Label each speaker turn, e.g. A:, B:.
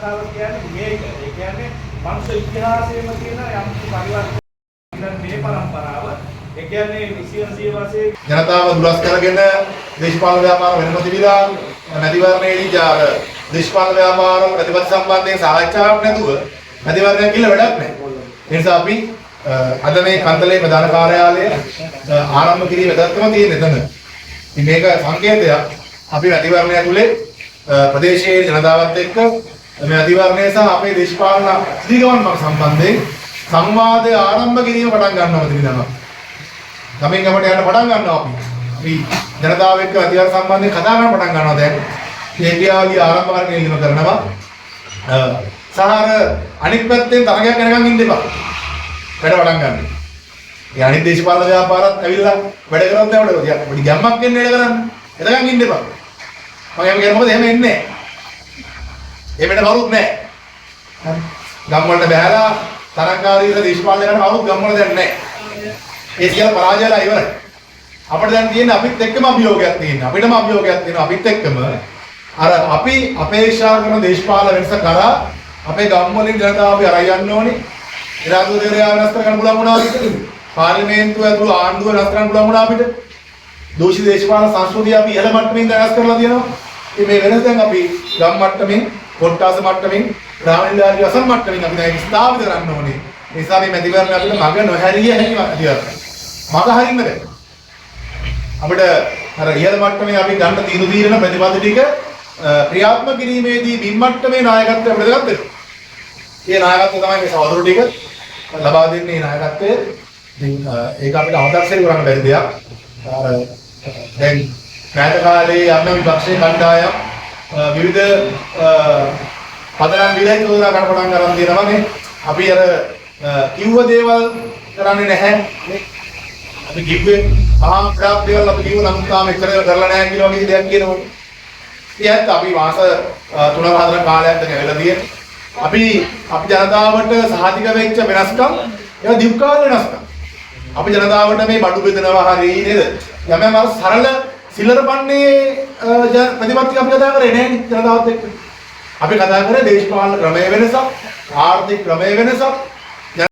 A: ලංකාව කියන්නේ මේක. ඒ කියන්නේ මනුෂ්‍ය ඉතිහාසයේම තියෙන යම් පරිවර්තන මේ පරම්පරාව. ඒ කියන්නේ 20 සියවසේ
B: ජනතාව දුරස් කරගෙන දේශපාලන ව්‍යාපාර වෙනම තිබිලා මැතිවරණයේදී අර දේශපාලන ව්‍යාපාර ප්‍රතිපත්ති සම්බන්ධයෙන් සාකච්ඡාවක් නැතුව මැතිවරණයක් කියලා වැඩක් නැහැ. ඒ නිසා අපි අද මේ කන්දලේ ප්‍රධාන කාර්යාලය ආරම්භ කිරීම වැදගත්කම තියෙන එතන. ඉතින් මේක සංකේතයක්. අපි මැතිවරණය ඇතුලේ ප්‍රදේශයේ ජනතාවත් එක්ක මේ මැතිවරණය සහ අපේ දේශපාලන ඉදිරිගමන් මඟ සම්බන්ධයෙන් සංවාදය ආරම්භ කිරීම පටන් ගන්නවා මෙතන ඉඳන්. ගමෙන් ගමට යන්න පටන් ගන්නවා අපි. අපි ජනතාව එක්ක අධිකාර සම්බන්ධයෙන් කතා කරන්න පටන් ගන්නවා දැන්. මේ ක්‍රියාවලිය ආරම්භ කරගෙන ඉල්ලීම කරනවා. සහ අර අනිත් පැත්තෙන් තරගයක් එනකන් ඉන්න එපා. වැඩ පටන් ගන්න. ඒ අනිත් දේශපාලන ව්‍යාපාරත් ඇවිල්ලා වැඩ කරොත් නෑ වැඩ. පොඩි ගැම්මක් එන්න වැඩ කරන්න. එතකන් ඉන්න එපා. මම එහෙම කියන්නේ මොකද එහෙම එන්නේ නෑ. එහෙම එන්න කවුරුත් නෑ. හරි. ගම් වලට බහැලා තරංකාරීව දේශපාලනය කරන කවුරුත් ගම් වල දැන් නෑ. ඒ සියල්ල පරාජය වෙලා ඉවරයි. අපිට දැන් තියෙන්නේ අපිත් එක්කම අභියෝගයක් තියෙනවා. අපිටම අභියෝගයක් තියෙනවා අපිත් එක්කම. අර අපි අපේක්ෂා කරන දේශපාලන වෙනස කරා අපේ ගම් වලින් ජනතාව අපි අරයි යන්න ඕනේ. ඉරාදුව දේරයා වෙනස් කරගන්න පුළුවන් වුණා අපිට. පාර්ලිමේන්තුව ඇතුළු ආණ්ඩුව වෙනස් කරන්න පුළුවන් වුණා අපිට. දූෂිත දේශපාලන සංස්කෘතිය අපි ඉහළ මට්ටමින් වෙනස් කරලා තියෙනවා. ඉතින් මේ වෙනස දැන් අපි ගම් මට්ටමින්, කොට්ටාස මට්ටමින්, ග්‍රාම නිලධාරී වසන් මට්ටමින් අපි දැන් ස්ථාපිත කරන්න ඕනේ. ඒ නිසා මේ මැතිවරණ අපිට මග නොහැරිය හැකි මැතිවරණ. මග හරින්න බැහැ. අපිට අර ඉහළ මට්ටමේ අපි ගන්න තීන්දුව තීරණ ප්‍රතිපද ටික ක්‍රියාත්මක කිරීමේදී බිම් මට්ටමේ නායකත්වය අපිට වැදගත් වෙනවා. ඒ නායකත්වය තමයි මේ සහෝදරු ටික ලබා දෙන්නේ නායකත්වය. ඉතින් ඒක අපිට ආදර්ශයක් කරන්න බැරි දෙයක්. අර දැන් මෑත කාලේ යම් යම් විපක්ෂයේ කණ්ඩායම් විවිධ පදනම් විරහිත චෝදනා කරන්න පටන් අරන් තියෙනවා නේ. අපි අර කිව්ව දේවල් කරන්නේ නැහැ නේ. අපි කිව්වේ ආ ගොඩාක් දේවල් අපි කිව්ව නමුත් තාම එච්චර දේවල් කරලා නැහැ කියලා වගේ දෙයක් කියනවනේ. ඉතින් ඇත්ත අපි මාස 3-4 කාලයක් දැන් ඇවිල්ලා තියෙන්නේ. අපි අපි ජනතාවට සහතික වෙච්ච වෙනස්කම් ඒවා දීර්ඝකාල වෙනස්කම්. අපි ජනතාවට මේ බඩු බෙදනවා හරි නේද? යම් යම් අර සරල සිල්ලර පන්නේ ප්‍රතිපත්ති අපි කතා කරේ නෑනේ ජනතාවත් එක්ක. අපි කතා කරේ දේශපාලන ක්‍රමයේ වෙනසක්, ආර්ථික ක්‍රමයේ වෙනසක්,